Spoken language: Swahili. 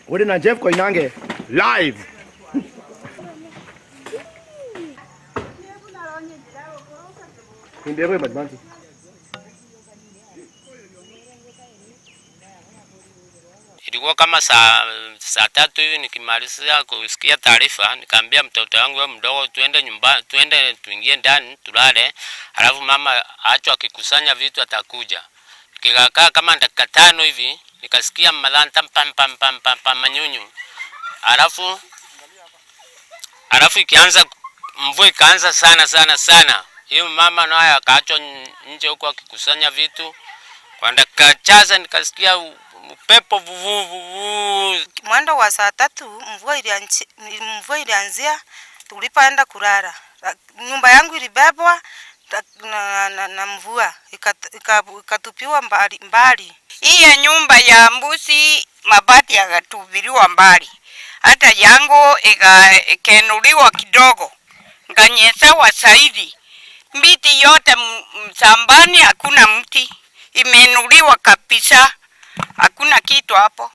Uri na Jeff Koinange live. Ilikuwa kama saa tatu hivi nikimalizia kusikia taarifa, nikaambia mtoto wangu wewe mdogo tuende nyumbani, tuende tuingie ndani tulale, alafu mama acho akikusanya vitu atakuja. Nikakaa kama dakika 5 hivi nikasikia malanta pam pam pam pam pam manyunyu. Alafu ikianza mvua ikaanza sana sana sana. Hiyo mama naye akaachwa nje huko akikusanya vitu. Kwa dakika chache nikasikia upepo vuvu vuvu. Mwendo wa saa 3 mvua ilianzia tulipoenda kulala. Nyumba yangu ilibebwa na mvua ikatupiwa mbali mbali. Hii nyumba ya mbuzi mabati yakatupiliwa mbali. Hata yangu ikaenuliwa kidogo. Nganyesewa zaidi. Miti yote msambani hakuna mti. Imenuliwa kabisa. Hakuna kitu hapo.